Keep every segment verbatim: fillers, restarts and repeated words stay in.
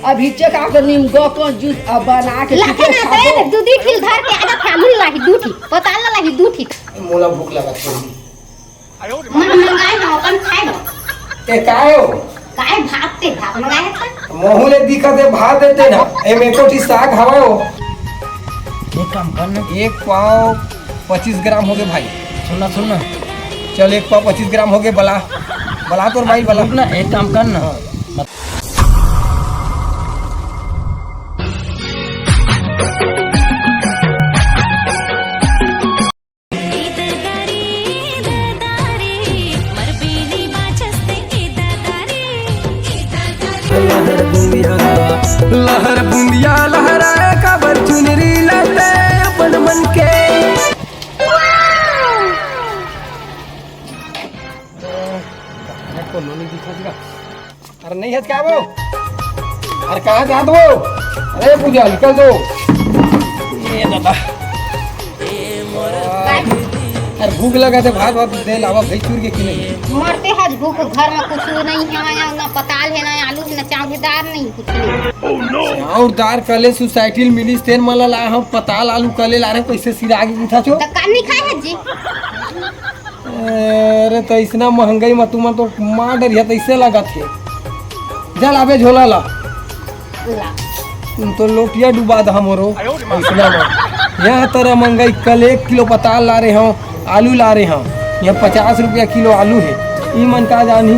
अभी चेक आके नीम गो कौन जूस अब बना के लखन पीके आता है खाबो। ना, दू दी ठिल धर के आजा, थालू लाही दू ठी, पताल लाही दू ठी। मोला भूख लगत हे। मन मंगाए हो, अपन खाए हो। ते काय हो? काय भात ते भात मंगाए था? मोहू ले दिखत हे भात देते ना। एमे एको ठी साग हवा हो। एक काम कर ना। एक पाव पच्चीस ग्राम हो गए भाई। सुन ना, सुन ना। चल, एक पाव पच्चीस ग्राम हो गए, बला, बला तोर भाई, बला। रुक ना, एक काम कर ना। हाँ। लहर बुंदिया, लहर बुंदिया लहराए, काबर चुनरी लहराए अपन मन के। कोनो नहीं दिखा दिया। अरे नहीं है क्या वो? अरे कहाँ जात वो? अरे पूजा निकल दो। ये दादा। अरे भूख लगा थे, भात भात दे लावा भाई, चूर के कि नहीं? मरते हज भूख, घर में कुछ नहीं है, ना पताल है, ना आलू है, ना चाउर है, दार नहीं, कुछ नहीं। चाउर दार कले सोसाइटी मिलिस, तेन मला ला हम पताल आलू कले ला रहे, कैसे सिरा के उठा छो? तो कान नहीं खाए है जी। अरे, त अइसना महंगाई म तुमन तो मार डरिहा, तइसे लगत हे। जा लाबे झोला ला। ला। तुम तो लोटिया डुबा दहा मोरो, अइसना म। यहाँ तरह महंगाई, कल एक किलो पताल ला रहे हव, आलू ला रहे हव। यहाँ पचास रुपया किलो आलू हे। ई मन का जानही,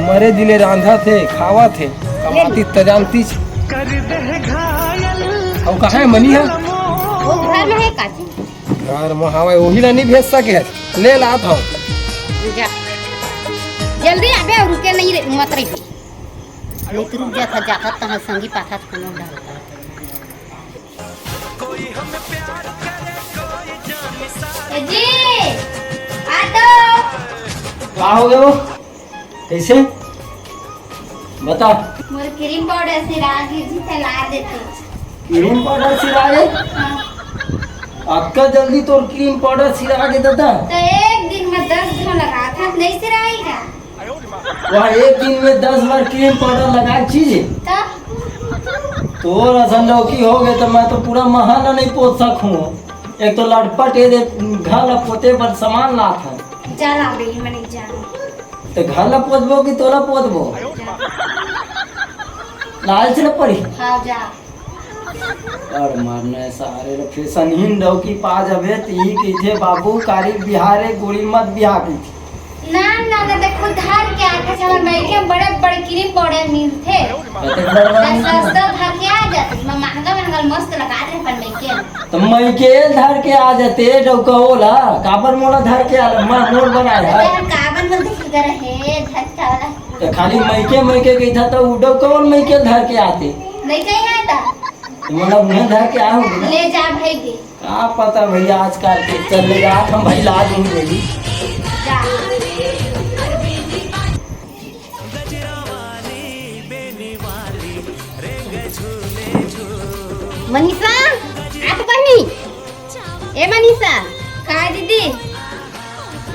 मरे जिले रांधत हे, खावत हे, कमाती त जानतीच। अउ कहाँ हे मनी ह? वो घर में है काकी। घर म हवय, ओही ला नइ भेज सके हस। ले लात हव। जा। जल्दी आबे अउ रुके नइ रे, मत रही। नहीं तो रुक जाता, जाता तहाँ संगी पाथा कोनो डालता। ए जी, आ तो। का हो गयो? कइसे? बता। मोर क्रीम पाउडर सिरा गे जी, त ला देते। क्रीम पाउडर सिरा गे? हाँ। अतका जल्दी तोर क्रीम पाउडर सिरा गे दादा? त एक दिन में दस घांव लगाथस, नहीं सिराही का? वह एक दिन में दस बार क्रीम पाउडर लगाए चीज? त? तोर असन लौकी हो गे त मैं तो पूरा महल नहीं पोत सकूं। एक तो लटपट ये दे, घर ला पोते बर सामान लात हन। जा लाबे, मैं नहीं जाना। त घर ला पोतबो कि तोला पोतबो? जा। लालच ल पड़ी। हाँ, जा। अरे मारना है सारे ल, फैशन ही डौकी पा जबे त ई कहिथे, "बाबू, कारी बिहारे गोली मत बिहा," कहिथे। ना, ना, ना, देखो, धर के आके हमर मइके में बड़े बड़े क्रीम पाउडर मिलथे। अते बड़ बड़ त मिलथे। सस्ता धर के आ जाते, महंगा महंगा मस्त लगा दे अपन मइके में। त मइके धर के आ जाते, डौका ओला, काबर मोला धर के आ, मैं मोर बनाए अरे, है। हम काबर बोलते फिकर है, धर के वाला। त खाली मइके, मइके कहिथा त उ डौका ओला मइके धर के आते। नहीं कहीं आता। त मतलब उन्हें धर के आए होगे ना? ले जा भाई के। का पता भैया, आजकल के चल ले जात हम भाई ला दूंगी। जा। मनीषा, आ तो बहिनी। ए मनीषा। का दीदी?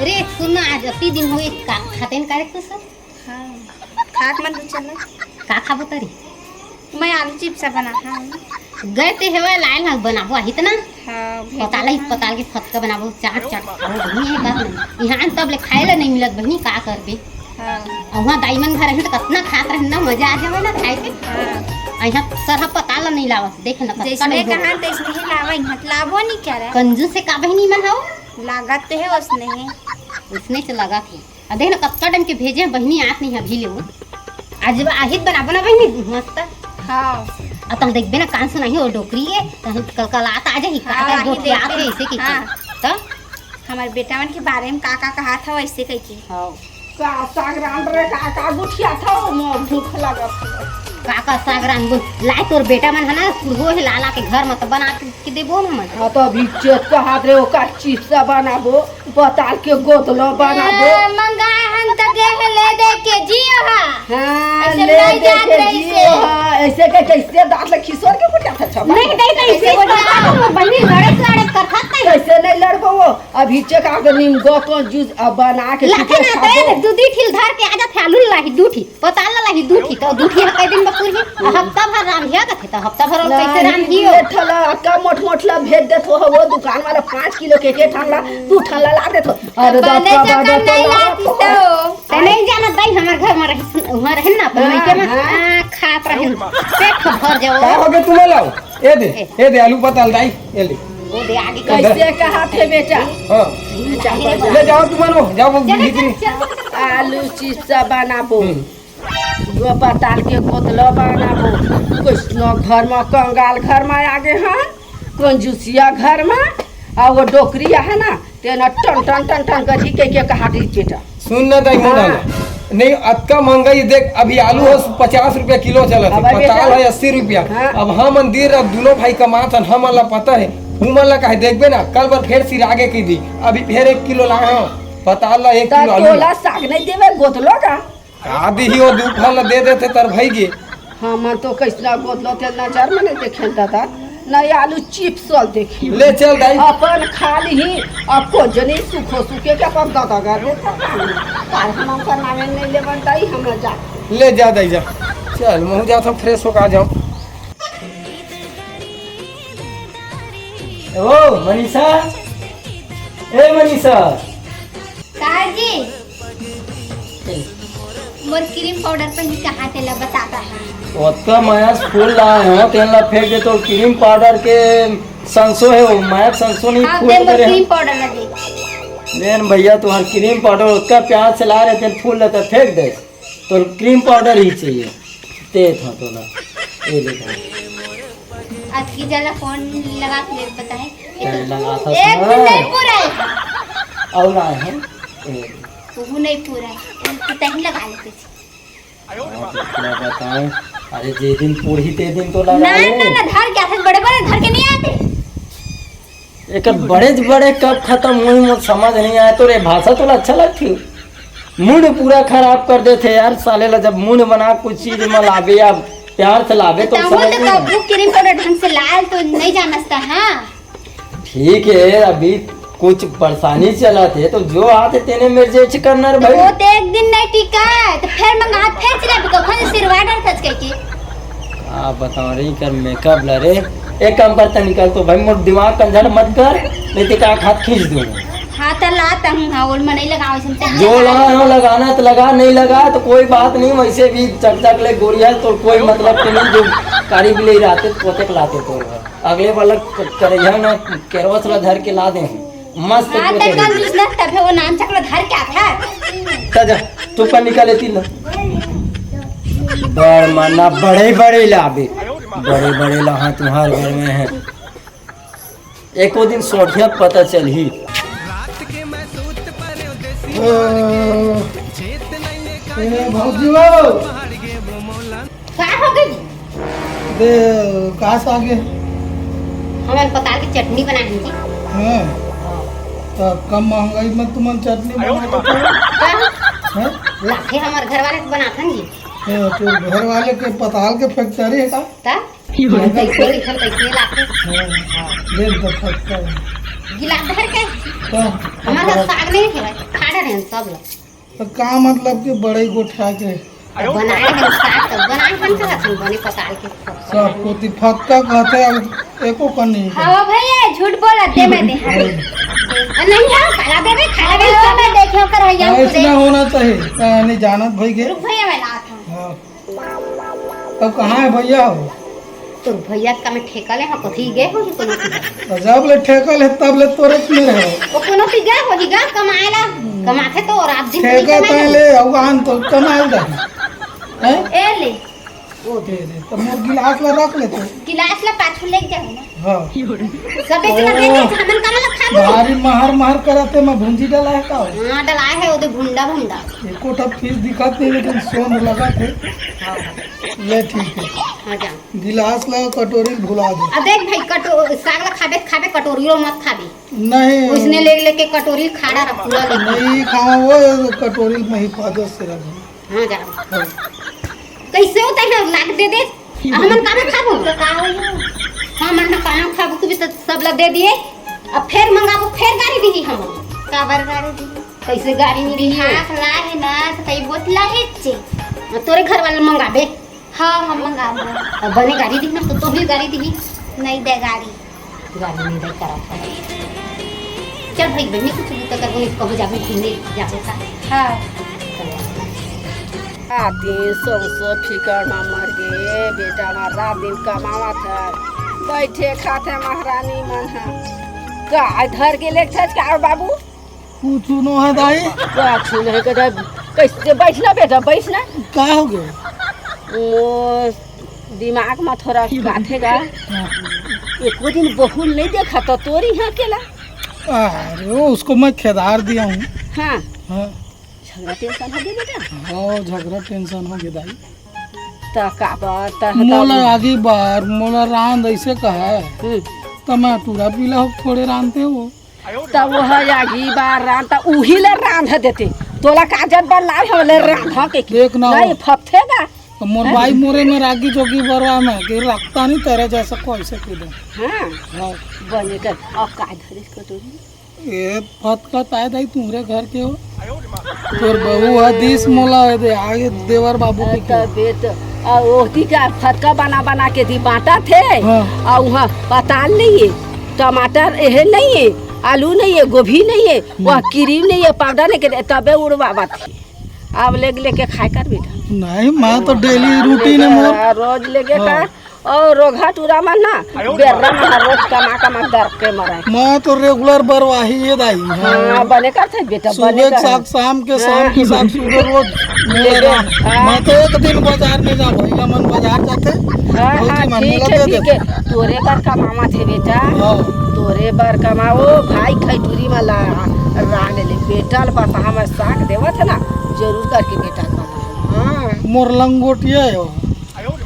रे सुन ना, आज अति दिन होगे, का खाते न करे कुछ? हाँ, खात मन तो चला। का खाबो तरी? मैं आलू चिप्स बना, हाँ। गए ते हेवय लायल ह बनाबो आही त ना। हाँ, भेजे पताल ही हाँ। पताल के फतका बनाबो, चाट चाट खाबो, बहिनी हे का नहीं? इहाँ तब ले खाए ला नहीं मिलत बहिनी, का करबे? हाँ। अउ वहाँ दाई मन घर रहे त कतना खात रहे ना, मजा आ जावे ना खाए के। हाँ। अउ इहाँ सरहा पताल ला नहीं लावत, देख ना कतना जैसने नहीं हो। कहा तैसने ही लावा, इहाँ त लाभो नहीं करे। कंजूस हे का बहिनी मन हव? लागत ते हे ओसने हे। ओसने च लागत हे। आ देख ना, कतका टाइम के भेजे हन बहिनी, आत नहीं अभी ले वो। आज जब आही त बनाबो ना बहिनी, मस्त। हाँ। आ तम देखबे ना, कान सुनाही वो डोकरी के, तहन कल कल आत आ जाही, हाँ, का आही गोठियात हे, अइसे कहिके। हाँ। त? हमर बेटा मन के बारे में का का कहत हव, अइसे कहिके। हाँ। का साग रांध रे, का का गोठियात हव, मोर भूख लगत हव। का का साग रांध बोल, लाए तोर बेटा मन ह ना, कुड़बो हे लाला के घर म त बना के देबो ना मन। हाँ, त अभी चेत कहत रे, ओकर चिप्स बनाबो। पताल के गोदलो बनाबो। ए, मंगाए हन त दे हे, ले दे के जियो हा। हाँ, अइसे ले नहीं दे जात के रहिस जियो हे। हा। ऐसे के कैसे दांत ले खिसोर के मुठिया था छपा। नहीं, नहीं, नहीं, ऐसे से बोल रहा है, बहिनी लड़े लड़े करत नहीं। कैसे नहीं लड़बो वो? अभी चेक आके नीम गो को जूस अब बना के लखे पीके ना खाबो। ते दू दी ठिल धर के आ जाथे आलू लाही दू ठी, पताल लाही दू ठी, तो दू ठी ह कई दिन बपुर ही, हफ्ता भर रांधिया कथे, तो हफ्ता भर और कैसे नहीं, रांधियो? ये ठला का मोट मोट ला भेज देत हो, वो दुकान वाला पाँच किलो के के ठन ला, दू ठन ला ला देत हो। अरे बने दत्ता चक्कर बाबा तो नहीं ला लाती तो। ते नहीं जाना दाई, हमार घर में रहिस, वहाँ रहिन ना, अपन हाँ, लइके में, हाँ। हाँ, खात रहिन। पेट भर जाओ। का हो गए तुम्हें लाओ? ए दे, ए। ए दे, आलू पताल दाई, ए ले। वो दे आगे ए दे। कैसे कहा थे बेटा? हाँ। ले जाओ तुम लोग, जाओ वो चलो, भीतरी। चलो, चलो। आलू चिप्स बनाबो। हम्म। वो पताल के बोतल बनाबो। कुछ न घर में कंगाल घर में आगे हैं, कंजूसिया घर में, आ वो डोकरी है ना, तेना टन टन टन टन करही के, के कहा दी बेटा। सुन ना दाई, मोटा हाँ। ना। नहीं, अतका महंगाई देख, अभी आलू हो पचास रुपया किलो चलत है, अब अबे पताल बेटा। है अस्सी रुपया। हाँ। अब हम दिन रात दोनों भाई कमात हन, हमन ला पता है, उमन ला काहे देखबे ना, कल बर फेर सिरागे की दी, अभी फेर एक किलो लाए हो, पताल ला एक त किलो आलू तोला ला। साग नहीं देवे बोतलो का? का दिही, वो दू फल दे देथे तर भई गे। हमन तो कैसना गोदलो तेल नजर में नहीं देखे दादा, नहीं आलू चिप्स वाल देखी। ले चल दाई। अपन खा ली, अब को जनी सुखो सुखे के अपन दादा कर देता। कार हम उनका नामे नहीं ले बनता ही, हम जा। ले जा दाई जा। चल, महू जात हूँ, फ्रेश होकर आ जाऊँ। ओ मनीषा, ए मनीषा। का जी? मोर क्रीम पाउडर पहिली कहाँ तेला बताता है। ओतका माया फूल लाए हो, तेन ला फेंक दे तो क्रीम पाउडर के संसो है, वो माया संसो नहीं हाँ, फूल दे मोर करे हैं। क्रीम पाउडर ला दे। लेन भैया, तुम्हार क्रीम पाउडर ओतका प्यार से ला रहे, तेन फूल लेते फेंक दे, तो क्रीम पाउडर ही चाहिए। ते था तो ना, ये देखो। अतकी जला फोन लगा के बता है। ए, लगा था एक सुना। दिन नहीं पूरा है। और आए हैं। ए। तू नहीं पूरा है। तू तहीं लगा लेते थे। हाँ, तो क्या बताएं? अरे, जे दिन पूरी ते दिन तो लगा ना, ले। ना, ना, धर क्या था? बड़े बड़े धर के नहीं आते। एकर बड़े बड़े कब खत्म होही, मोर समझ नहीं आए। तोर ए भाषा तोला अच्छा लगथे? मूड पूरा खराब कर देथे यार साले ला। जब मूड बना कुछ चीज में लाबे या प्यार से लाबे तो तहूँ समझ तो नहीं आए। कबू क्रीम पाउडर ढंग से लाल तो नहीं जानस त, हाँ। ठीक है, अभी कुछ परेशानी चलत है तो जो आते तेने मेरे जे करना रे भाई। वो तो एक दिन नहीं टिका है, तो फिर मंगा, फिर चला भी कखन सिरवा डर खच के की। का बताओ रे, कर मेकअप ला रे। एक काम करता, निकल तो भाई, मोर दिमाग कंझट मत कर, नहीं तो का हाथ खींच दूंगा। हाँ, तो ला तहूँ, हाँ, और मनई लगाओ, सुनते हैं। जो लगा हो लगाना तो लगा, नहीं लगा तो कोई बात नहीं, वैसे भी चकचक ले गोरी है तो कोई मतलब तो नहीं, जो कारी भी ले रहते तो पोते के लाते तो। अगले वाला क-, करैया में केरवा सला धर के ला दे हैं। मस्त हाँ, पोते तक हैं। कंजूस ना, तबे वो नाम चकला धर के आता है। त जा, तू पर निकाले तीन। बड़ माना बड़े बड़े लाबे। बड़े बड़े ला, हाँ, तुम्हारे घर में है। एको दिन सोठिया पता चलही। ए, ए, भौजी हो। का हो गई? दे, का सागे? हमन पताल के चटनी बनाए हन जी। हाँ। तो कम महंगाई में तुमन चटनी बना के खाओ। का? हैं? लाथे हमर घर वाले के बनाथन जी। ए, तोर घर वाले के पताल के फैक्ट्री है का? त? कैसे लिखल, कैसे लाथे? हाँ। देख तो फैक्ट्री। गिलास भर के? तो? हमारा साग नहीं खेला, खा रहे हैं सब लोग। तो का मतलब कि बड़ई गोठा के? बनाए हन साग, तो बनाए हन का हथन बने पताल के। सब कोती फतका कहते, अब एको कन नहीं। हाँ भैया, झूठ बोला दे, मैं दे। अरे। नहीं है, साला दे दे, खा ले। तो मैं देखे ओकर भैया को ऐसे दे। ना होना चाहिए, का नहीं जानत भाई के। रुक भैया, मैं लात हूँ। हाँ। अब कहाँ है भैया हो? तो भैया का मैं ठेका ले, हाँ, कथी गए हो कि कोनो की? तो जब ले ठेका ले, तब ले तोरे में रहे। वो कोनो की गए हो जी, गा कमाए ला, कमाथे तो रात दिन ठेका कमाए तय ला। ले, अउ आन तो कमाए ला। हैं? ए ले। ओ दे दे, तो मोर गिलास ला रख ले तो। गिलास ला पाछू लेके जाओ ना। हाँ। सबे से ना दे दे, हमन का मतलब खाबो। भारी महर महर करत है, मैं भुंजी डला है का? हाँ, डलाए है, वो तो भुंडा भुंडा। एको ठा पीस दिखत नहीं, लेकिन सोंध लगत है। हाँ। ले ठीक है। हाँ, जा। गिलास ला कटोरी भुला दे। अब देख भाई, कटो-, साग ला खाबे, खाबे, कटोरी लो मत खाबे। नहीं। उसने ले लेके कटोरी खाड़ा रख, पूरा लेके। नहीं खावा, वो कटोरी में हिफाजत से रख। हाँ, जा। हाँ। कैसे होता है, लाग दे दे। हमन कामा खाबो? तो का होई? हमन ह कामा खाबो, तू भी तो सब ला दे दिए। अब फेर मंगाबो, फेर गारी दिही हमन। काबर गारी दिही? कैसे गारी नहीं दिही? हाथ ला है ना, तो कई बोतला है चे। अब तोरे घर वाले मंगाबे। हाँ, हम मंगाबो। अब बने गारी दिही ना, तो तोहू गारी दिही। नहीं दे गारी। गाली नहीं दे करा था। चल भाई, बहनी कुछ भी तो करबो, नहीं तो कहूँ जाबो घूमने, जाबो का। हाँ। चल। आती सौंसे फिकर में मर गे, बेटा हमार रात दिन कमावत है, बैठे खाथे महारानी मन है। का धर के लेगथस का बाबू? कुछ नो है दाई। का छूने के दाई? कैसे बैठना बेटा, बैठना। का हो गया? मोर दिमाग में थोड़ा बात हे गा। हाँ। एको दिन बहू नहीं देखा तो तोर इहाँ अकेला। अरे, वो उसको मैं खेदार दिया हूँ। हाँ। हाँ। झगड़ा टेंशन हो गया बेटा? हाँ, झगड़ा टेंशन हो गया दाई। त का बात, त मोला आगी बार, मोला रांध ऐसे कहा है। हम्म। त मैं टूरा पीला हो थोड़े रांधते हो। त वो है आगी बार रांध, त उही ले रांध देते। तोला का जब बन लाए हम ले रांध के की? देख ना नहीं हो। फपथेगा। तो मोर हैं? बाई मोरे में रागी जोगी बरवा में कि रखता नहीं तेरे जैसा कोई से कूदे। हाँ। हाँ। बने कर, अब का धरिस कटोरी? ए, फतका ताय दाई तुम्हरे घर के हो। तोर बहू ह दिस मोला दे, आगे देवर बाबू के अ, तबे तो। आ, ओती का फतका बना बना के दी बांटा थे। हाँ। आ, वहाँ पताल नहीं है, टमाटर एहे नहीं है, आलू नहीं है, गोभी नहीं है, हम्म। वह क्रीम नहीं है, पाउडर नहीं के, तबे उड़वावत है। अब लेग लेके खाए कर बेटा। नहीं, मैं तो डेली रूटीन है मोर। रोज लेके हाँ। का और रोघा टूरा मन ना, बेर्रा मन ह रोज कमा कमा दर के मरे। मैं तो रेगुलर बरवाही ये दाई। हाँ। हाँ, बने करथे बेटा, बने सुबह के कर। साग, शाम के, शाम के हाँ। साग, सुबह रोज। लेके, हाँ। मैं तो एक दिन बाजार नहीं जाबो, इला मन बाजार जाथे। हाँ, भौजी हाँ, मन ठीक मोला है, दे ठीक देथे। है। तोरे बर कमावत हे बेटा। हाँ। तोरे बर कमाओ, भाई खैटुरी वाला रांध ले, बेटा ल बता, हम साग देवत है ना, जरूर करके बेटा ल बता। हाँ। मोर लंगोटिया है वो।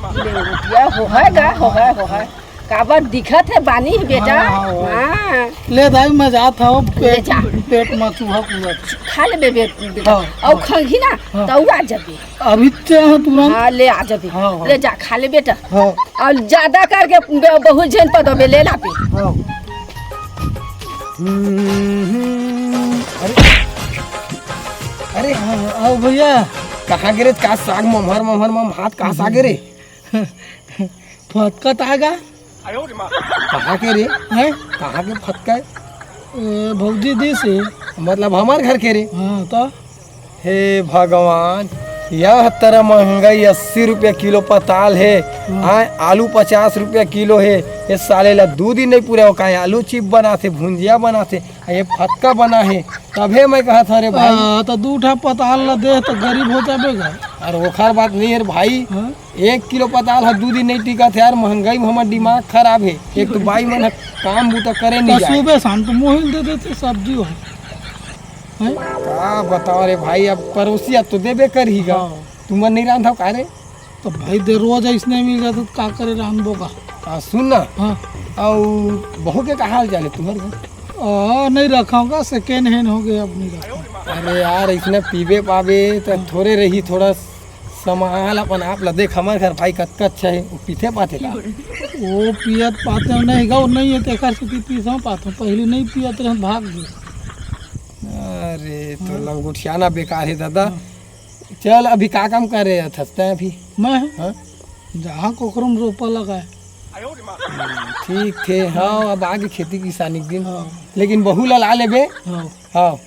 लंगोटिया हो है गा, हो है, हो है। काबर दिखत है बानी है बेटा। हाँ, हाँ, हाँ। हाँ। ले दाई, मैं जात हूँ, ले पेट, जा। पेट में चूहा कूदत। खा ले बे, बे, बेटा। हाँ, और हाँ। खंगी ना, हाँ। तो आ जाबे। अभी ते हाँ तुरंत। हाँ, ले आ जाबे। हाँ, हाँ। ले जा, खा ले बेटा। हाँ। और ज्यादा करके ब-, बहुत झन पदो में ले ला पे। हाँ। हम्म, अरे, अरे, हाँ, आओ भैया। कहाँ गे रे? का साग मम्हर, मम्हर, मम हाथ कहाँ साग रे? फतका तागा। कहाँ के रे? हैं? कहाँ के फतका है? ए, भौजी दी से। मतलब हमार घर के रे? हाँ, तो? हे भगवान, यह तरह महंगाई, अस्सी रुपया किलो पताल है। हाँ। आय, आलू पचास रुपया किलो है। ये साले ला दू दिन नहीं पूरा हो, काहे आलू चिप बनाथे, भुंजिया बनाथे, आ ये फतका बना है। तभे मैं कहा था रे भाई। हाँ, तो दू ठा पताल ला दे तो गरीब हो जाबे गा। अरे ओखर बात नहीं है रे भाई। हाँ? एक किलो पताल ह दू दिन नहीं टिकत है यार, महंगाई में हमर दिमाग खराब है। एक तो बाई मन ह काम बूता करे नहीं त जाए। सुबह शाम तो मोहिल दे देते सब्जी हो। हैं? का बताओ रे भाई, अब पड़ोसी अब तो देबे करही गा। हाँ। तुमन नहीं रांधव का रे? तो भाई दे रोज ऐसने मिल जाता तो का करे रांधबो का? आ, सुन ना। हाँ। अउ बहू के का हाल चाल है तुम्हारे घर? आ, नहीं रखा होगा, सेकेंड हैंड हो गया, अब नहीं रखा। अरे यार, इसने पीबे पाबे तो थोड़े रही, थोड़ा संभाल अपन आप ला। देख, हमारे घर भाई कतका अच्छा है, वो पीते पाते का? वो पियत पाते नहीं गा, वो नहीं है, तेकर से पीसों पाते, पहले नहीं पियत रहे, भाग गए। अरे, तो हाँ। लंगोटियाना बेकार है दादा। हाँ। चल, अभी का काम कर रहे हस तैं अभी? मैं? हाँ? जहाँ कोकरो में रोपा लगाए। हम्म, ठीक थे। हाँ, अब आगे खेती किसानी के दिन। हाँ। लेकिन बहू ला ला लेबे। हाँ। हाँ।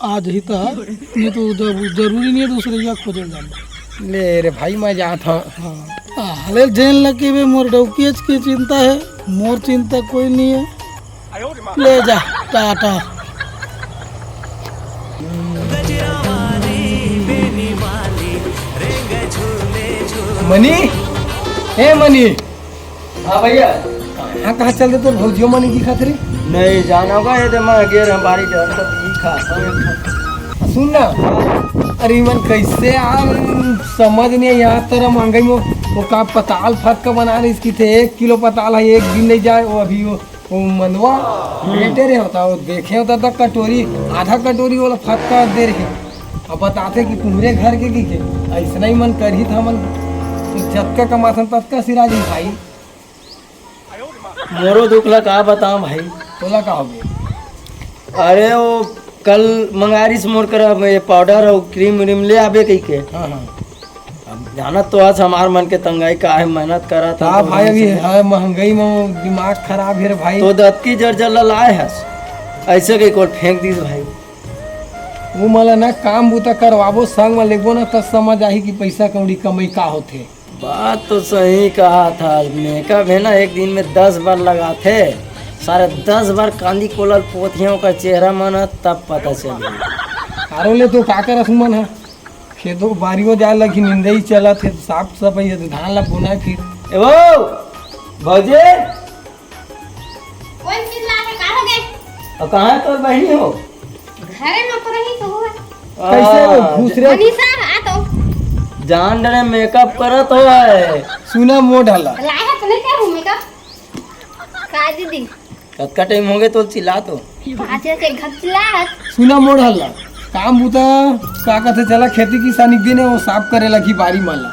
आज ही तो है, नहीं तो जब जरूरी नहीं है दूसरे जगह खोजे जाना। ले रे भाई, मैं जात हूँ। हाँ। आ, ले जेन लगे बे, मोर डौकियच की चिंता है, मोर चिंता कोई नहीं है। ले जा, टाटा। Money, a money. हाँ भैया। कहाँ, कहाँ चल दे तोर भौजियो मनी दिखत रे? नहीं जाना होगा, ये दे मैं गेर हम बारी डर तो दिखा। सुन ना, अरे मन कैसे यार, समझ नहीं, यहाँ तरह महंगाई में वो का पताल फटका बना रही इसकी थे, एक किलो पताल है, एक दिन नहीं जाए, वो अभी वो वो मनवा बेटे रे होता, वो देखे होता त कटोरी, आधा कटोरी वाला फटका दे रहे। अब बताथे कि तुम्हरे घर के की के, ऐसना ही मन करही था मन। तो जतका कमाथन ततका सिरा जी भाई। मोरो दुख ला का बताओ भाई। तोला का होगे? अरे वो कल मंगारिस मोर करा ये पाउडर अउ क्रीम व्रीम ले आबे कहिके। हाँ, हाँ। अब जानत तो हस हमार मन के तंगाई का हे, मेहनत करत हन हाँ तो भाई, हमन अभी से है महंगाई में दिमाग खराब हे रे भाई। तो दतकी जर जर ला लाए हस, ऐसे कहिके फेंक दिस भाई। वो मला ना काम बूता करवाबो, संग में लेगबो ना, तब समझ आही कि पैसा कौड़ी कमाई का होथे। बात तो सही कहा था, मेकअप है ना, एक दिन में दस बार लगाथे, सारे दस बार कांदी कोलल पोथिया ओकर चेहरा मन ह, तब पता चली। कारो ले तो का करस मन ह, खेतो बारियो जाए लगी, निंदई चलत हे, साफ सफाई हे, धान ला बोना फिर। ए वो भौजी, कोन चिल्लाथे, का होगे? अउ कहाँ हे तोर बहिनी हो? घरे में तो रही तो हुआ। कैसे वो आ, घुस रे? मनीषा, आ तो। जान डरे मेकअप करत हो है। सुना मोर ढाला। लाए है तो नहीं करूँ मेकअप। का दीदी? कतका टाइम होगे तो चिल्ला तो। पाँच बजे के घर चिल्ला। सुना मोर ढाला। काम बूता का कथे, चला खेती किसानी के दिन हे, वो साफ करे लगी बारी मन ला,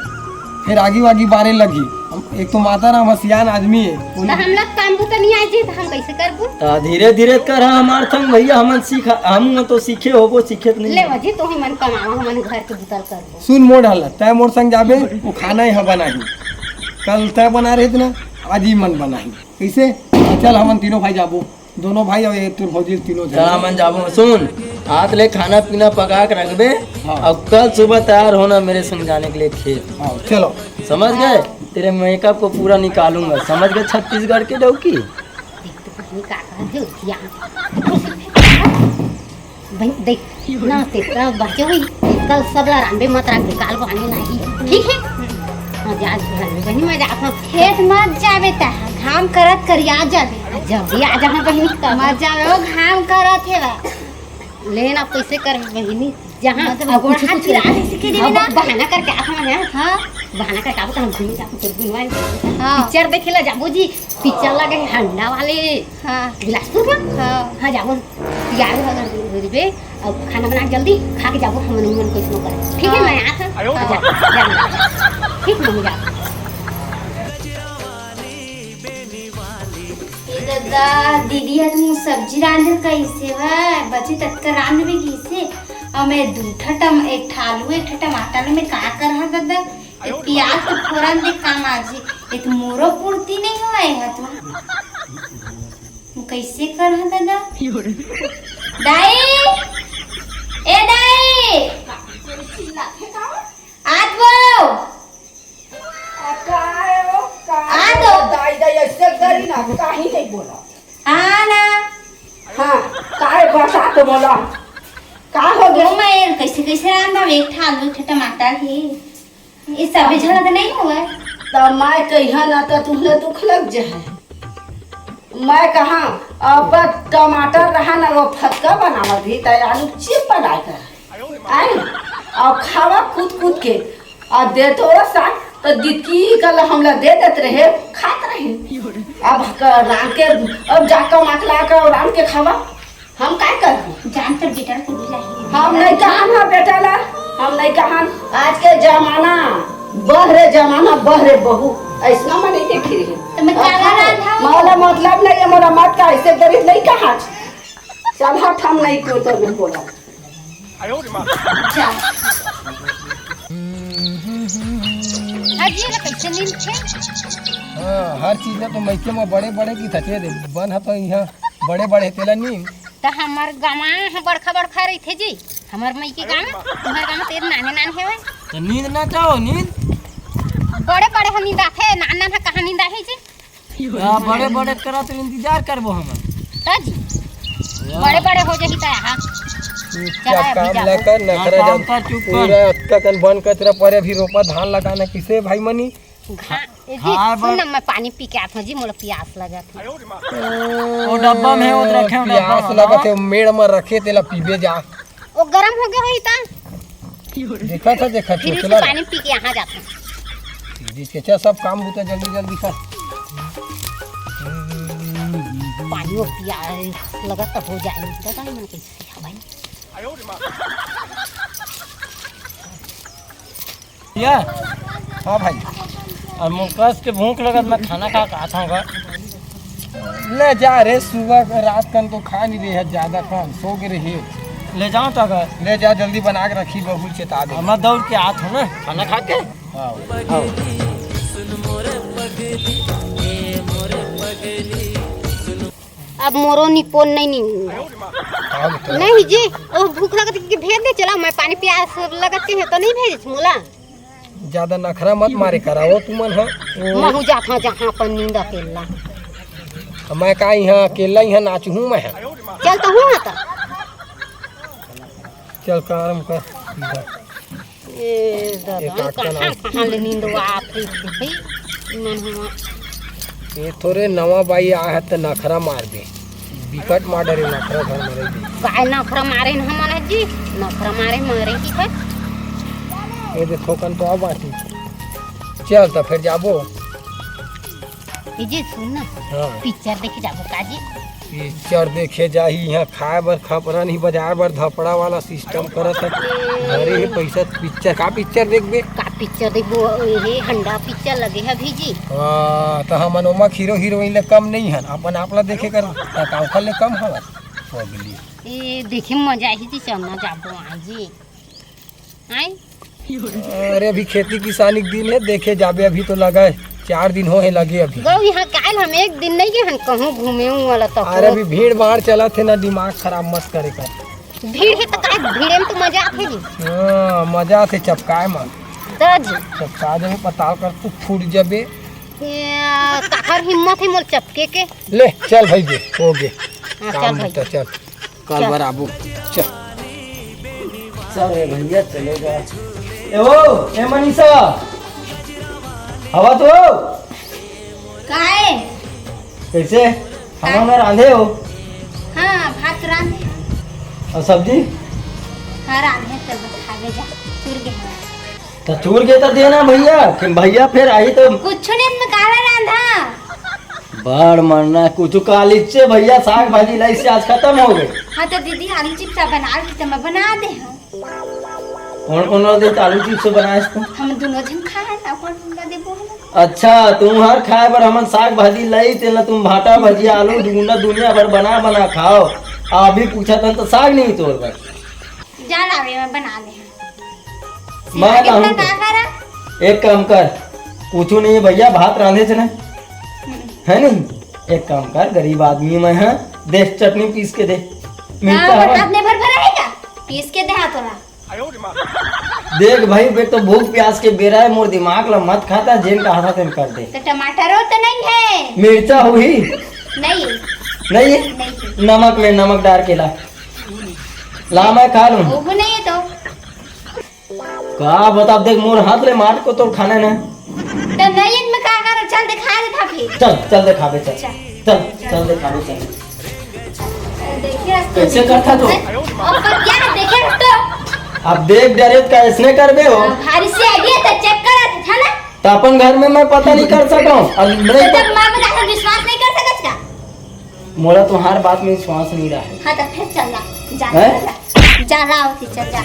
फिर आगी वागी बारे लगी। हम, एक तो माता राम ह सियान आदमी हे, त हम लोग काम बूता नहीं आए जी, त हम कैसे करबो? त धीरे धीरे कर, हाँ, हमार संग भैया, हमन सीखा, हम तो सीखे होबो, सीखे त नहीं। ले वजी, तो ही मन कमावा, हमन घर के बूता करबो। सुन मोर ढाला, तै मोर संग जाबे, वो खाना यहाँ बनाही, कल तै बना रहे थे ना, आज ही मन बनाही, कैसे? चल हमन तीनों भाई जाबो। दोनों भाई अउ ये तोर भौजी तीनों झन। चल, हमन जाबो। सुन, आज ले खाना पीना पका के रखबे हाँ। अउ कल सुबह तैयार होना मेरे संग जाने के लिए खेत। हाँ, चलो। समझ गए? तेरे मेकअप को पूरा निकालूंगा, समझ गए छत्तीसगढ़ के डौकी? देख तो बहिनी का कहत हे, उठिया। बहिनी, देख, ना, तेरा बच्चे हुई, कल सब ला रांबे मत रख दे, काल को आने लागी, ठीक है? हाँ, जा, जा, बहिनी, मैं जात हूँ। खेत मत जाबे ता, घाम करत करिया जाबे। जल्दी आ जा, हाँ, बहिनी, का मत जाबे, वो घाम करत हे बा। ले ना, कैसे कर बहिनी, जहाँ मतलब अब गोड़ कुछ, हाथ कुछ चिरा दे, सीखे देबे अब ना। बहाना करके आप हमारे यहाँ। हाँ। बहाना करके आप तो हम घूमे जाबो, तो घूमे हाँ। पिक्चर देखे ला जाबो जी, पिक्चर लगे है हंडा वाले। हाँ। बिलासपुर में? हाँ। हाँ, जाबो। तैयार हो, हो, हो जबे, अब खाना बना के जल्दी खा के जाबो, हमन उमन कुछ न करे। ठीक है, हाँ। मैं आत हूँ। हाँ, जा, जा, जा। ठीक, मम्मी जा। ए ददा, दीदी ह तुम सब्जी रांधे कैसे बा? बचे ततका रांध भी कैसे? और मैं दू ठा टम-, एक ठा आलू, एक ठा टमाटर में का कर हा ददा? ए प्याज तो फोरन दे काम आज, ए तो मोरो पूर्ति नहीं होए हा तू। कैसे कर हा ददा? दाई, ए दाई, आत वो। आ, का है वो? का आ है दो। वो? दाई, दाई, ऐसे करी ना, काहे नहीं बोला? आ ना। हाँ, का है बता तो बोला। का हो गया? ओ मैं कैसे, कैसे रांधा, एक ठा आलू, एक ठा टमाटर है। ये सब झलक नहीं हुआ है। तो मैं कहिया ना तो तुमने दुख लग जाए। मैं कहा, अब टमाटर रहा ना, वो फतका बनावत भी, तो आलू चिप बनाए कर। आए, और खावा कूद कूद के, और दे तोरा साथ, तो दितकी कल हमला दे देत रहे, खात रहे। अब क-, रांध के, अब जाकर माकला कर रांध के खावा, हम काय करबो? जान तोर बेटा के बुलाई। हम नहीं कहन हा बेटा ला, हम नहीं कहन। आज के जमाना, बहरे जमाना, बहरे बहू, ऐसना मैं नहीं देखी रही। तो मैं काला रांधा हूँ। मोला मतलब नहीं है, मोला मत का ऐसे गरीब नहीं कहा। चल हट, हम नहीं कोई तो नहीं बोला। जा। हाँ जी, ये कैसे नींद थे? हाँ, हर चीज ला तो मइके में बड़े बड़े की थके दे। बन ह तो यहाँ बड़े बड़े तेला नींद। त हमर गमा ह बड़खा बड़खा रहिथे जी, हमर मइके गाँव, तुम्हर गाँव तेज नाने नाने हेवय। त नींद ना चाहो, नींद? बड़े बड़े ह नींद आथे, नान नान ह कहाँ नींद आही जी? या बड़े बड़े करा तो इंतजार करबो हमन। त जी, या। बड़े बड़े हो जाही त यहाँ। चुपचाप चला, अभी काम जाबो। ला कर, नखरा हाँ, काम जान। कर, चुप कर। पूरा अतका कन बन कचरा परे, अभी रोपा धान लगाना किसे भाई मनी? घा-, ए जी, हाँ, सुन बड़- ना, मैं पानी पी के आत हूँ जी, मोला पियास लगत हे। ओ डब्बा में हे, वो रखे हो डब्बा पियास में, लगत हाँ। हे, मेड़ में रखे, तेला पीबे जा। वो गरम हो गया होही ता। देखा था, देखा था, फिर चला इसे पानी पी के यहाँ जाता हूँ। जी, चचा, सब काम होता जल्दी जल्दी कर। पानी वो पियास लगत तो हो जाए, पता नहीं मन कैसे है भाई। या। हाँ भाई। अब मोर कस के भूख लगत, मैं खाना खा के आत हँव गा। ले जा रे, सुबह के रात कन तो खा नहीं रहे, ज्यादा कन सो के रही। ले जाओ तो अगर। ले जा, जल्दी बना के रखी, बबुल चेता दे। अब मैं दौड़ के आत हँव ना, खाना खा के। हाँ, हाँ। अब मोरो निपोन नहीं नी। हाँ, बेटा। नहीं जी, ओ भूख लगत के भेज दे, चला मैं पानी प्यास लगत के है तो नहीं भेज मोला। ज्यादा नखरा मत मारे करा, ओ तुमन ह। महू जात हँव जहाँ अपन नींद अकेला। मैं का इहाँ अकेला इहाँ नाचहूँ मैं ह। चल तो हूँ ना तो। चल काम कर। ए दादा, एक आध कहाँ, कहाँ ले नींदवा आत हे भाई? मन हुआ। ये थोरे नवा बाई आ है त नखरा मार दे। बिकट मार डरे नखरा घर में रह दे। काय नखरा मारे न हमन जी? नखरा मारे मरे की है? ये दे थोकन तो आ बाटी। चल त फिर जाबो। ए जी सुन ना। हाँ। पिक्चर देखे जाबो का जी? पिक्चर देखे जाही, इहाँ खाए बर खपरा नहीं, बाजार बर धपड़ा वाला सिस्टम करत है। घरे हे पैसा, पिक्चर का पिक्चर देखबे? का पिक्चर देखबो? ये हंडा पिक्चर लगे है अभी जी। हाँ, तो हमन ओमा हीरो हीरोइन ले कम नहीं हन, अपन आप ला देखे कर, त का ओखर ले कम हवत? पगली। ए देखे मजा आही जी, चलना जाबो आज जी। आय? अरे अभी खेती किसानी के दिन है, देखे जाबे, अभी तो लगा है, चार दिन हो है लगे अभी। गौ यहाँ काल हम एक दिन नहीं गए हन कहूँ घूमे हूँ वाला तो। अरे अभी भीड़ भाड़ चलत है ना, दिमाग खराब मत करे कर। भीड़ है तो काय, भीड़े में तो मजा आथे जी। हाँ, मजा आथे चपकाए में। दज। चपका देबे, पताल कर तू फूट जबे। ये, काकर हिम्मत है मोल चपके के? ले, चल भाई जी, हो गे। हाँ, काम चल भाई। बता, चल। कल चल। बर आबो। चल। चल रे भैया, चलेगा। ए ओ, ए मनीषा। हवा तो। काय? कैसे? खाना ना रांधे हो? हाँ, भात रांधे। और सब्जी? हाँ, रांधे, चल बस खा ले जा। चूर के। त चूर के त देना भैया, कि भैया फिर आई तो। कुछ नहीं, मैं काला रांधा। बड़ मरना, कुछ काली से भैया साग भाजी लाई से आज खत्म हो गए। हाँ तो दीदी आलू चिप्स बना ली तो मैं बना दे हूँ। कौन कौन वाला दिन आलू चिप्स बनाए तू? हम दोनों जन खाए ना, कौन कौन का देबो हम? अच्छा, तुम हर खाए बर हमन साग भाजी लाई, तेला तुम भाटा भजिया आलू गुंडा दुनिया भर बना बना खाओ। अभी पूछा तन तो साग नहीं तोर बर। जा लावे, मैं बना ले। मैं कितना लाऊं तो। का करा? एक काम कर, कुछ नहीं भैया, भात रांधे से ना, हम्म। है नहीं? एक काम कर, गरीब आदमी मैं, हाँ, दे चटनी पीस के दे। मिर्चा हाँ, हवा? हाथ में भर भरा है क्या? पीस के दे हाथ वाला। देख भाई, बे तो भूख प्यास के बेरा है, मोर दिमाग ला मत खाता, जेन कहा था तेन कर दे। तो टमाटर हो तो नहीं है? मिर्चा हुई? नहीं। नहीं है? नहीं। नमक में, नमक डाल के ला। ला, मैं खा लूं। वो नहीं है तो। का बता, देख, मोर हाथ ले मार को तोर खाना ना। तो नहीं, इनमें का करो, चल दिखा दे था फिर। चल, चल दिखाबे, चल। चल। चल, चल दिखाबे, चल। देखिए, कैसे करता तू? और पर क्या है, देखिए तो। अब देख डरे तो कैसने करबे हो? हाँ, भारी से आइडिया तो चेक करा था ना। तो अपन घर में मैं पता नहीं कर सकता हूँ। अब तो नहीं जब माँ बता विश्वास नहीं कर सकत का? मोला तुम्हार बात में विश्वास नहीं रहा है। हाँ, तो फिर चल जा। जा, हैं? जा, जा, लाओ, फिर चल जा।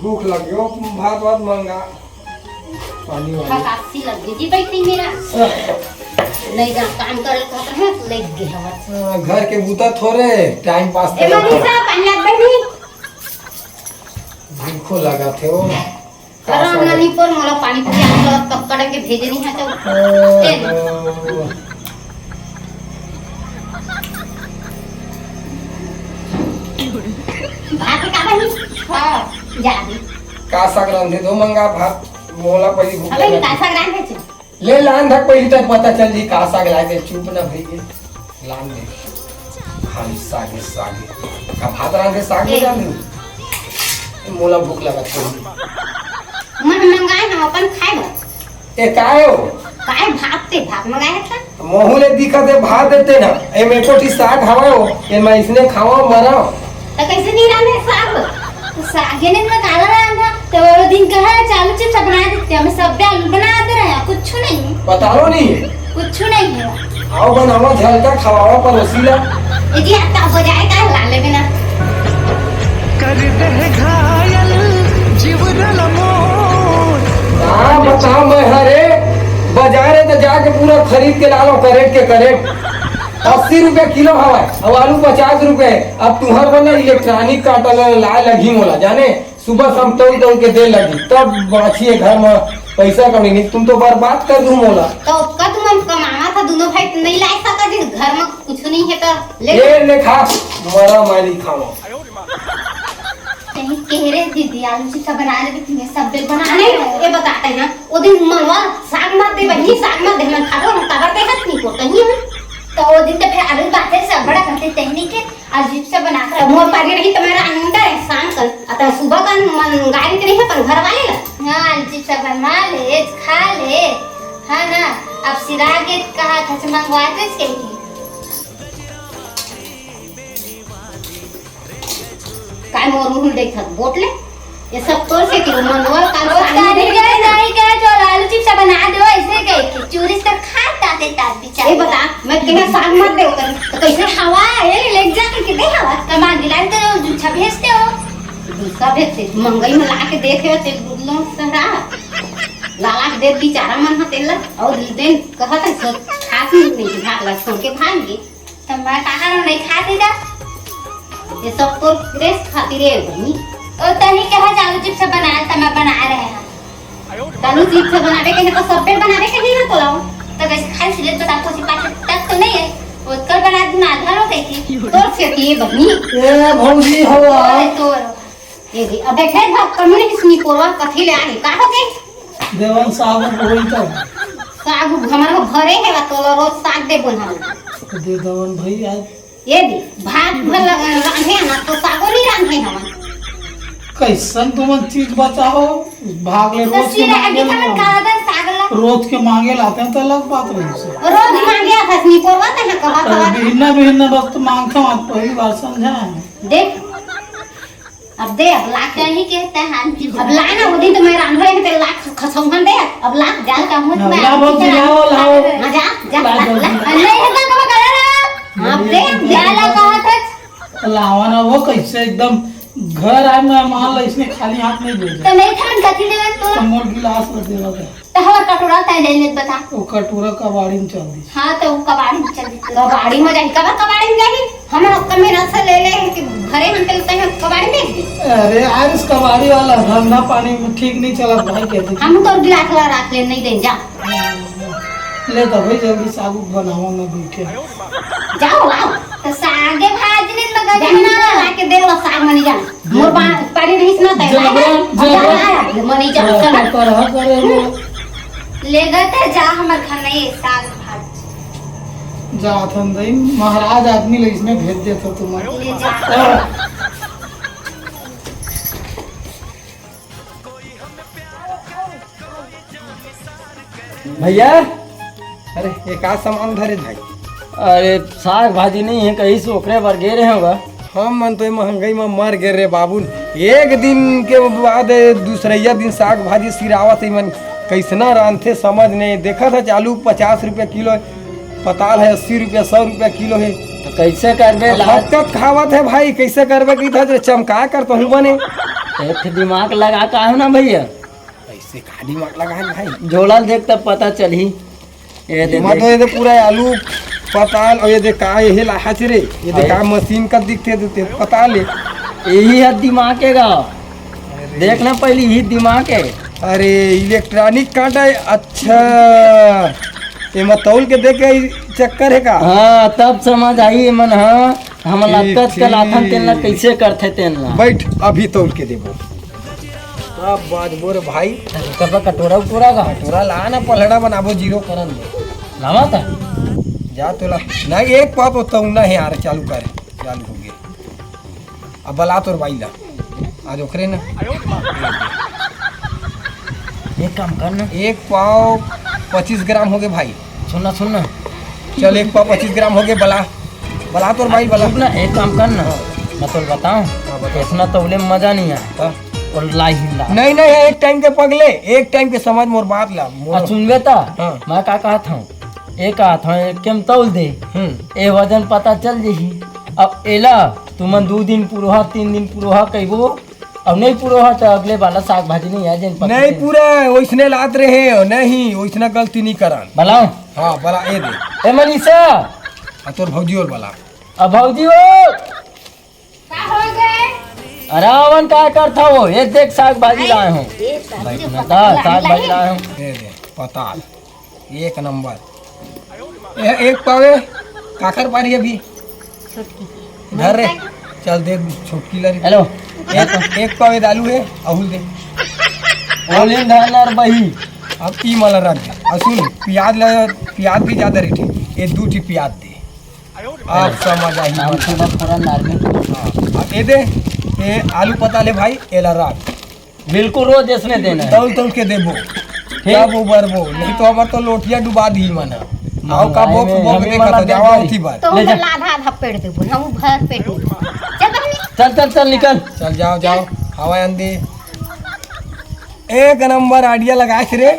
भूख लगे हो, भात वात मंगा, पानी वानी। हकासी लग गई जी, बैठी मेरा। नहीं जा, काम करे कहत रहे, तो लग गए हवा। हाँ, घर के बूता थोड़े, टाइम पास ए, करे मनीषा, पानी लाग बैठी। भूखो लगा थे वो। अरे, ननी पर मोला पानी पूरी आप लोग कब कटा के भेज रही है तो ओ, तेल। ओ। भात का बनी? हाँ, जा भी। का साग रांधे दो मंगा भात, मोला पहली भूख अबे, लगा। का साग रांधे छे? ले लान धक पहली तक पता चल जी का साग लागे, चुप ना भई के। लान दे। खाली सागे, सागे। का भात रांधे साग ले ए। जाने? मोला भूख लगत है। मन मंगाए हम अपन खाए बर। ए, काहे हो? काहे भात ते भात मंगाए था? मोहू ले दिखा दे भात देते ना। ए, में कोठी साग हवा हो। ए, मैं इसने खावा मरा। तो कैसे नहीं रांधे साग? तो सागे ने मैं काला रांधा। तो वो दिन कहा चालू चिप्स बना देते, हमें सब आलू बना दे रहे हैं, कुछ नहीं। पता लो नहीं। कुछ नहीं है। आओ बनावा झलका खवावा पड़ोसी ला। ए जी, आता बजाए का ला लेबे ना। घायल जीव रल मोर। हाँ, बताओ मैं, हरे बाजार है तो जाके पूरा खरीद के ला लो, करेट के करेट। अस्सी रुपया किलो हवा, अब आलू पचास रुपया। अब तुहर बर ना इलेक्ट्रॉनिक कांटा ला, ला लगही मोला, जाने, सुबह शाम तौल तौल के दे लगही, तब बाँचिए घर में पैसा कमी नहीं, तुम तो बर्बाद कर दू मोला। तो ओतका तुमन कमावत ह, दोनों भाई नहीं ला सकत, घर में कुछ नहीं है तो ले। ये ले खा, मरा मारी खावा। कहीं कह रहे दीदी, आलू चिप्स बना लेबे, तुम्हें सब बिल बना नहीं, ले। ये बताते हैं, वो दिन मंगवा, साग मत दे बहिनी, साग मत दे, मैं खाबो, हम काबर दे हाथ नहीं को, कहीं हम। तो वो दिन तो फिर आलू बाते सब बड़ा करते तहनी के, आलू चिप्स बना कर, मोर पारी रही तुम्हारा अंदर है, शाम कर, अतः सुबह का मंगाई के नहीं है, पर घर वाले ला। हाँ, आलू चिप्स बनवा ले, खा ले, है ना? अब सिरा के कहा था, से मंगवाते से कहीं। काय मोर मुंह देखत बोट ले? ये सब तोर से क्यों मंगवा काल ओ साग तारी नहीं के देखे? नहीं के जो आलू चिप्स बना दो ऐसे कह के चूरी से खाता दे तात बिचारा। ये बता, मैं तुम्हें साग मत दे कर, तो कैसे हवा है? ले जा के दे हवा। कमा दिला तो जो छा भेजते हो। दूसरा भेजते, महंगाई में ला के देखे हो, ते लोग सहरा। लाला के दे बिचारा मन ह तेला, और दिन कहत है, सो खास नहीं, भाग ला, छोड़ के भाग गए। त मैं कहा रहूं, नहीं खाती का? ये सब तोर प्रेस खातिर है बहिनी। ओ तनी कहा चालू चिप्स बना, त मैं बना रहे हैं। चालू चिप्स बनावे के है तो सब बेर बनावे के नहीं है तो लाओ। तो कैसे खाई सिले बता, कोसी पाछे तक तो नहीं है। वो कल बना दूं ना, घर हो गई थी। तोर से ये बहिनी। ए भौजी हो। अरे तोर। ये भी, अबे फिर भाग कमी नहीं सुनी कोरवा, कथी ले आनी, का हो गई? देवन साग होई तो। साग हमारे को भरे है, बा तोला रोज साग दे बोल हम। दे देवन भाई आज। ये भी, भात भर लग-, रांधे ना, तो सागो नहीं रांधे हम। कैसन तुमन चीज बताओ, भाग ले तो रोज के सिरा मांगे अभी खाना ला। काला दन साग ला। रोज के मांगे लाते हैं तो अलग बात रही से। रोज मांगे आता सुनी कोरवा, तो है कहा, तो कहा। बिहन्ना, बिहन्ना बस तो मांगता हूँ, आज पहली बार समझा है। देख, अब दे, अब लाख। कहीं कहता है, हाँ जी। अब ला ना, वो दिन तो मैं रांधे रहे थे, लाख खसौहन दे, अब लाख जा। का मुझ में ला, आप बाबू, कितना लाओ, लाओ। हाँ, जा, जा, ला, ला, ला। ला। नहीं है तो कब करे ना? हाँ, दे, दे। ला, ला, कहा था। लावा ना, वो कैसे एकदम घर आए मेहमान ला, इसने खाली हाथ नहीं भेजा। तो नहीं था, कथी देवे तो? तो मोर गिलास रख देवा था। तो हमार कटोरा तय ले लेत बता। वो कटोरा कबाड़ी में चल दी। हाँ, तो वो कबाड़ी में चल दी। कबाड़ी में जाही, कबर कबाड़ी में जाही? हम लोग कमे रस ले ले हैं कि घरे हम चलते हैं, कबाड़ी में भेज दी। अरे यार, इस कबाड़ी वाला धंधा पानी में ठीक नहीं चला भाई, कहते थे। हम तो गिलास ला रख ले, नहीं दे जा। ले तो भाई, जल्दी साबुत बनावा, मैं बैठे। जाओ, लाओ। तो सागे भाजी नहीं लगा जाना। जाना, लाके दे लो साग मनी जाना। मोर पा-, पानी रहिस ना तय। जबरन, अब जा, जबरन। आ, आ, मनी जा, जबरन चल। कर, कर, कर, कर। ले गए ते जा हमर घर नहीं साग भात। जात हन दई, महाराज आदमी ले इसने भेज देता तुम। ले जा। भैया, अरे, ये का सामान धरे भाई? अरे, साग भाजी नहीं है, कहीं से ओकरे बर गे रहे होगा। हम मन तो ये महंगाई में मर गे रे बाबू। एक दिन के बाद दूसरैया दिन साग भाजी सिरावत है मन, कैसना रांधथे समझ नहीं। देखत है आलू पचास रुपया किलो है, पताल है अस्सी रुपया, सौ रुपया किलो है। तो कैसे करबे अब लाज? हकत खावत है भाई, कैसे करबे कि था चमका कर तहूँ बने। एक ठे दिमाग लगा का है ना भैया? ऐसे का दिमाग लगा है भाई? झोला देख तब पता चलही। ये दे, दिमाग देख। तो ये दे पूरा आलू, पताल और ये दे का ये लाहच रे, ये दे अरे। का मशीन का दिखते देते पता ले। यही है दिमाग के गाँव। अरे। देख ना पहले यही दिमाग है। अरे इलेक्ट्रॉनिक कांटा है, अच्छा। ये मत तौल के देख के ई चक्कर है का? हाँ, तब समझ आई मन, हाँ, हम ठीक, लगत के लाथन तेन ला ठीक। कैसे करथे तेन ला। बैठ, अभी तौल के देबो। अब बाजबो रे भाई। कब कटोरा उटोरा का? कटोरा ला ना, पलड़ा बनाबो, जीरो करन दे। लावा था? जा तो ला। नहीं, एक पाव तो तौना है यार, चालू कर। चालू हो गया। अब बला तोर बाई ला। आज ओकरे ना। एक काम कर ना। एक पाव पच्चीस ग्राम हो गए भाई। सुन ना, सुन ना। चल, एक पाव पच्चीस ग्राम हो गए, बला। बला तोर बाई, बला। रुक ना, एक काम कर ना। हाँ। मैं तोर बताऊं, हाँ, बता। इतना तौले में मजा नहीं आए। हाँ। और ला ही ला। नहीं, नहीं, एक टाइम के पगले, एक टाइम के समझ मोर बात ला, मोर आ, सुनबे ता? हाँ। मैं का कहत हूँ? ए कहत हूँ, एक के में तौल दे। हम्म। ए वजन पता चल जही। अब एला, तुमन दू दिन पुरोहा, तीन दिन पुरोहा कहिबो, अब नहीं पूरा हो तो अगले वाला साग भाजी नहीं है, जिन पकड़ नहीं के। पूरा, ओइसने लात रहे हो, नहीं, ओइसना गलती नहीं करन। भला? हाँ, भला, ए दे। ए मनीषा। आ, तोर भौजी और भला। अब भौजी हो। का हो गए? अरे, अवन का करता हो? ये देख, साग भाजी लाए हो। ए, सब्जी बैठ तो ना, पता साग नहीं भाजी लाए। लाए हो। ए दे, पताल। एक नंबर। ए, एक पावे, काकर पारी अभी? छोटकी। धर रे, चल दे, छोटकी ला रे। हेलो। एक, एक पावे दालू है, अहुल दे। ओलिन धनर बही। अब ई मला रख दे। आ सुन, प्याज ला, प्याज भी ज्यादा रेट है। ये दू ठी प्याज दे। आप समझ आही हम मन। सुबह फोरन डाल के। हाँ, अब ये दे, ये आलू पताल है भाई, एला रख। बिल्कुल रोज इसने देना है। तौल तौल के देबो। ठीक। तब उबरबो, नहीं तो हमर तो लोटिया डुबा दी मन। आओ का भाई बोक में बोक हमें देखा मना तो जावा कर होती बात। तो ले हम जा। आधा आधा पेट देबो, हम भर पेट देबो। चल बहिनी। चल, चल, चल, निकल। चल जाओ, जाओ। हवा आंधी। एक नंबर आइडिया लगाए रे।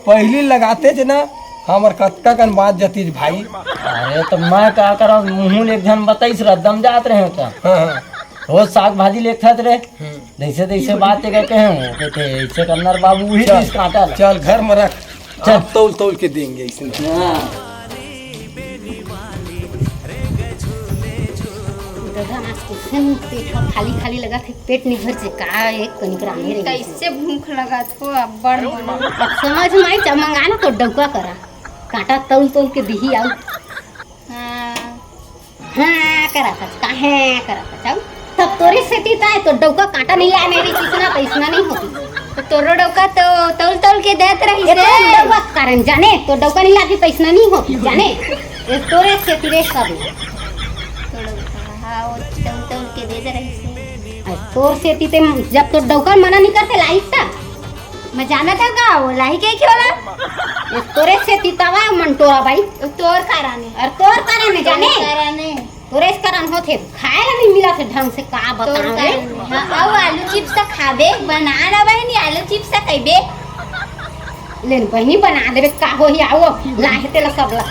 पहली लगाते थे ना, हमर कतका कन बात जतीस भाई। अरे तो मैं का करा, मुँह ले एक झन बताइस रद्दम जात रहे हो का? हाँ, हाँ। रोज साग भाजी लेखत रे। हम्म। जैसे तैसे बात के कहे हो, कहते ऐसे करना रे बाबू, वही चल, चीज काटा ला। चल, घर में रख। चल। आप तौल तौल के देंगे इसमें। हाँ। दादा, आज कइसन पेट ह खाली खाली लगत हे, पेट नइ भर से का एक कनिक रांधे रहे। कइसे भूख लगत हो, अब्बड़ मन। अब समझ में आई, चल मंगा ना तो डौका करा, काटा तौल तौल के दिही आऊ। हाँ। हाँ, करा था, काहे करा था, चल। तब तोरे सेती ताय तो डौका काटा नहीं लाने रही, इसना तो इसना नहीं होती। तो तोरो डौका तो तौल तौल के देत रही ये से। तो डौका कारण जाने, तो डौका नहीं लाती तो इसना नहीं होती, जाने। ये तोरे सेती रे सब। तो डौका, हाँ, वो तौल तौल के देत रही से। अरे तोर सेती ते जब तो डौका मना नहीं करते लाइस ता। मैं जानत हूँ का, वो लाही के खेला? ये तोरे सेती तवा मन टोरा भाई। तोर कारण है। अरे तोर कारण है जाने। तोर कारण है। तोरे से कारण होथे, खाए ला नहीं मिला थे ढंग से, का तोर बताओ रे? कारण है। हाँ, आओ आलू चिप्स सा खाबे, बना ना बहिनी, आलू चिप्स सा खइबे। लेन बहिनी बना देबे, का होही, आओ, लाहे तेला सब ला।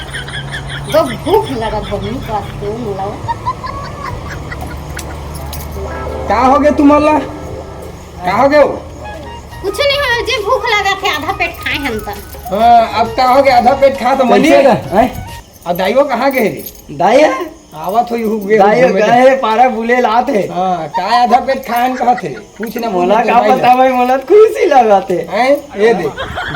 जो भूख लगत बहिनी, का तू मिलाओ। का हो गे तुम्हार ला? का हो गे? कुछ नहीं हो, जे भूख लगा थे, आधा पेट खाए हम तो। हाँ, अब का हो गे, आधा पेट खा तो मनी। कैसे का? हैं? आ दाईओ कहाँ गए रे? दाई है? आवत हो, यहू गे दाई घूमे गए के। पारा बुले लात है। हाँ, का आधा पेट खाए हम कहत है? पूछ ना, मोला पूछ ना का भाई पता ला। भाई, मोला तो खुशी लगत है। हैं? ये दे,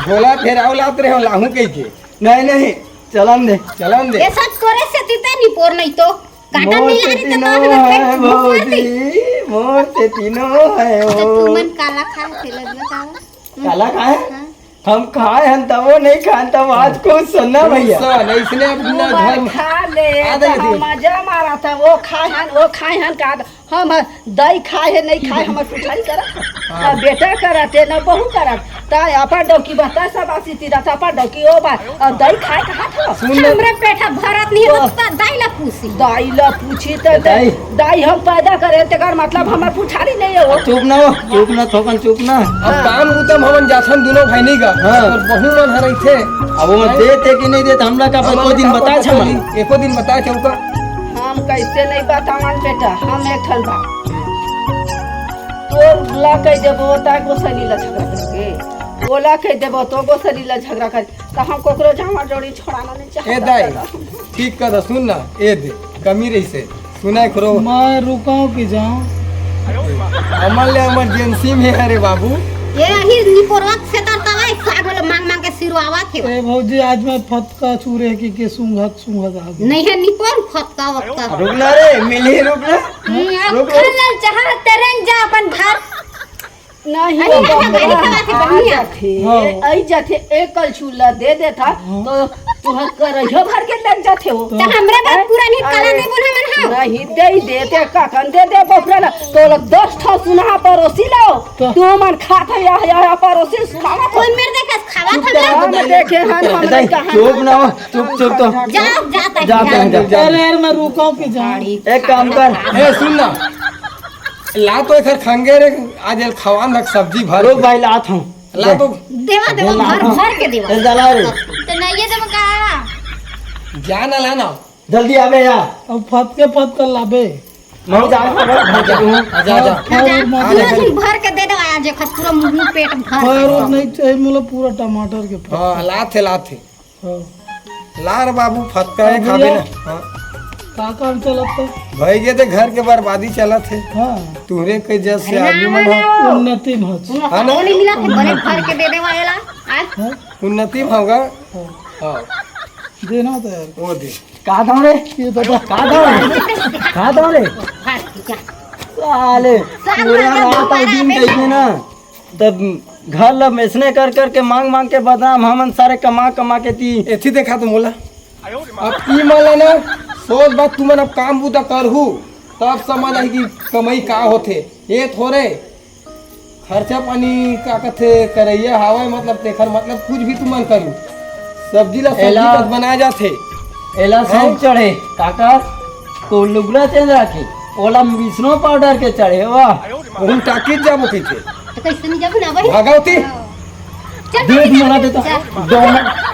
झोला फेराव लात रहे हो, लाहू कह के। नहीं, नहीं, चलन दे। चलन दे। ये सब तोरे सेती ते निपोर नहीं तो। काटा मोर मिला से रही तो तीनों तो अभी है पेट भूख मरती। भौजी, मोर से तीनों है तो वो। तुमन काला खाए थे, लग बताओ। काला खाए? हाँ। हम खाए हन तबो नहीं खान तब आज खुश सुनना भैया। सुन, इसने अपना घर में खा ले, आ जाइए तो हम मजा मारा था, वो खाए हन, वो खाए हन का हम दही खाए है, नहीं खाए, हमर पुछारी करत। हाँ। ना बेटा करत है, ना बहू करत। ता अपन डौकी बता सब आसी तीरा, ता अपन डौकी ओ बा, और दही खाए कहाँ था? सुन ना। हमरे पेट भरत नहीं है, तो ता दाई ला पूछी। दाई ला पूछी, तो दाई। दाई हम पैदा करे, तेकर मतलब हमर पुछारी नहीं है वो। चुप ना हो, चुप ना, थोकन चुप ना। अब हाँ। काम उतम हमन जाथन दोनों भाई नहीं का। हाँ। और बहू मन हर इथे। अब वो देते कि नहीं देते, हमला का एको दिन बता छमन। एको दिन बता चौका। हम कैसे नहीं बतावन बेटा, हम एक ठन बात। तोर ला कह देबो, ताय गोसनी ला झगड़ा करके। ओला कह देबो, तो गोसनी ला झगड़ा कर। तो हम कोकरो जामा जोड़ी छोड़ाना नहीं चाहता ए दाई, दादा। ठीक कर, सुन ना, ए दे, कमी रही से। सुना है करो। मैं रुकाऊं कि जाऊं? हमर ले इमरजेंसी में है रे बाबू। ये ही निपोरवा से तरता है, साग वाला मांग मांग के सिरवावा थे। ए भौजी, आज मैं फतका चूरे की के सूंघत सूंघत आ गया। नहीं है निपोर फतका वतका। रुक ना रे, मिली रुक ना। हम्म, अब रुक, खा रुक। ले, जहाँ तरंग जा अपन घर। नहीं, अरे, बाबा, अरे, अरे, आ बढ़िया। जाथे, हाँ। आई जाथे, एक कलछुल ला दे देथा, हाँ। तो तुहर करहिया भर के लग जाथे हो। तो हमरे बात हैं? पूरा नहीं कला अरे, दे बोला मन, हाँ। नहीं दे देते, काकन दे दे बफरा ला, तो लोग दस ठो सुनहा परोसी लाओ, तो तू मन खात है, यह, यह, यह परोसी खावा था। कोई मेरे देखा खावा चुप था कर, ना? हम देखे हन, हम दाई, नहीं कहा। चुप ना हो, चुप, चुप तो। जा, जा, जा, जा, जा, जा। जा। अरे यार, मैं रुकाऊं कि जाऊं? एक काम कर। ए, सुन ना। ला तो एकर खंगे रे, आज एल खवान रख सब्जी भर रुक के। भाई, लात हूँ। ला तो। देवा, देवा, ला। भर, भर के देवा। ए, जला रे। तो नहीं ये देवा का? जा ना, ला ना। जल्दी आबे यार। अब फतके फतके लाबे। मैं जा रहा हूँ, घर के हूँ। आजा, आजा। ना जा, आजा, ना जा। भर के दे दे, आज एक पूरा मुंह पेट भर। फर और नहीं चाहिए, मतलब पूरा टमाटर के फर। हाँ, लात हे, लात हे। हाँ। ला रे बाबू, फतका है, अब खाबे भैया, ना। हाँ। का काम चलत है? भाई, ये तो घर के बर्बादी चलत है। हाँ। तुहरे के जैसे अरे आदमी ना, मन ना, हो। ना। उन्नति में हो। हाँ ना? नहीं मिला, बने भर के दे दे वाला। आज हाँ? उन्नति में होगा। हाँ। हाँ। देना तो यार। वो दे। का दाव रे? ये तो का दाव रे? का दाव रे? भाग जा। साले, साले पूरा का रात दोबारा दिन में कहिए ना, तब घर ला मेसने कर कर के, मांग मांग के बदनाम, हमन सारे कमा कमा के दी। एथी देखा तो मोला। अब ई मन ला ना, सोच बात तुमन अब काम बूता करहू, तब समझ आही कि कमाई का होथे। ये थोरे खर्चा पानी का कथे करइया हावय, मतलब तेखर मतलब कुछ भी तुमन करू, सब्जी ला सब्जी एला कस बनाए जाथे। एला हैं? सब चढ़े, काका, तो लुगरा चेंज राखे, ओला मिसनो पाउडर के चढ़े, वाह। ओहू टाकिज जाबो कहिथे। तो कैसे नहीं जाबो ना भाई? भागवती। चल, दे चल, दिया ना चल, दे तो। चल। दोनों।